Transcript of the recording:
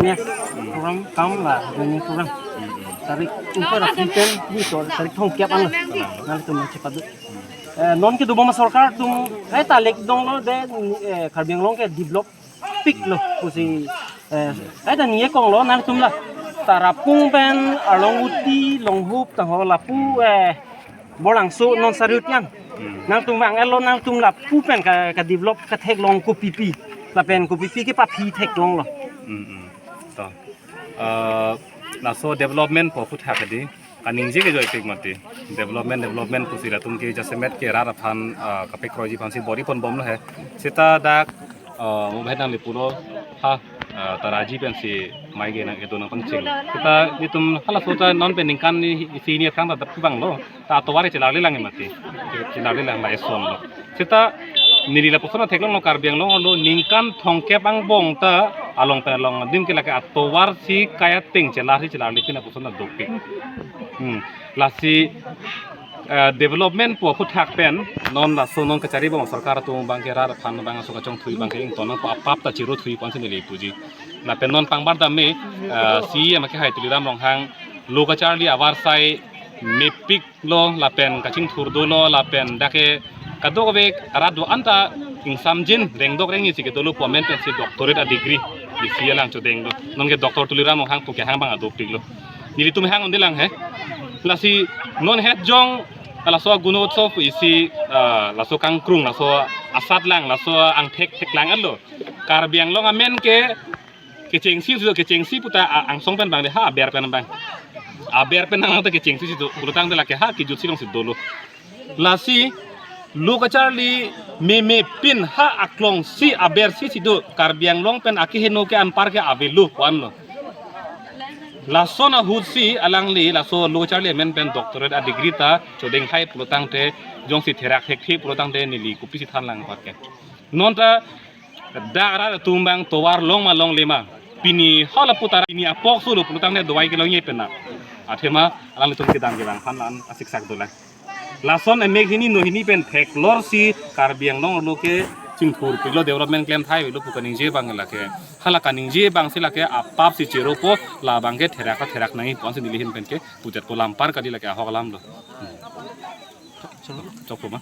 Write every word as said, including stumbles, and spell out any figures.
Next program kam la, ini program. Tarik ungkur apipen di so tarik thongkep ang. Nangtum chepadu. Eh, non kedobom asorkar atum, eh, ta lek donglo de, eh, Karbi Anglong ke develop piklo pusi, eh, eh, ta ni-e konglo nangtum la. Tarapung pen Arlong Uti, Longhup, tangho lapu, eh, Borlangso non sariut yang. Hmm. Nangtum vang-etlo nangtum lapu pen ka, ka develop katheklong kopipi. Lapen kopipi kepaphi theklonglo. Hmm, hmm. To. Eh, laso development pu aphuthak di kaningje ke joipik mati. Development, development pusi latum ke jasemet ke rat aphan, eh, kapekroiji aphansi bor-i ponbomlo he. Seta dak, eh, mubahit nangli pulo ha, eh, taraji pensi mai ke nang kedo nangpangcheng. Seta netum halaso ta non pen ningkan ni isi ni aphrang ta dap banglo. Ta atovar chelarli lang mati. Chelarli lang la esonlo. Seta neli lapuson theklonglo Karbi Anglong arlo ningkan thongkep angbong ta along pen along adim ke lake atovar si kai ateng chelarsi chelarlipin lapuson dopik. Hmm. Lasi, eh, development pu aphuthak pen non laso non kacharibom asorkar atum abang ke rat aphan abang aso kachongthui abang ke ington nangpo apap ta chirothui ponsi neli puji. Lapen non pangbar dam me, eh, C E M akehai Tuliram Ronghang lo kacharli avarsai mepiklo lapen kachingthur dolo lapen dak ke kadokave arat do-an ta ingsamjin rengdok rengni si kedolo pu amen pensi doctorate a degree isi alang chodenglo. Non ke Doctor Tuliram Ronghang pu kehang abang adopiklo. Nelitum hang un-e lang he. Lasi non het jong laso Gunotsav isi, ah, laso kangkrung laso asat lang laso angthek theklang alo. Karbi Anglong amen ke kechengsi, sudah kechengsi puta a-, angsong pen bang de ha aber pen bang. Aber pen nang ta kechengsi situ. Pulotangte lake ha kejutsi longsi dolo. Lasi lo kacharli meme pin ha aklongsi abersi situ Karbi Anglong pen akeheno ke anpar ke avelo pu anlo. Lason ahutsi alangli laso lo kacharli amen pen doctorate a degree ta chodeng hai pulotangte jongsi therak thekthe pulotangte neli kopisi than lang apar ke. Non ta dak arat atum abang tovar long ma longle ma. Pini hala putara pini apok solo pulotangte dawai kelong ye pena. Athema alanglitum kedam kevang aphan la-an asiksak dolang. Lason emek hini no hini pen theklorsi Karbi Anglong arlo ke chingthurpiklo development klem thai avelo pu kaningje abang lake. Hala kaningje abangsi lake apap si cheropo labang ke therak therak nangji ponsi neli ahin pen ke putet po lampar kadi lake ahok alamlo. Chokpo ma?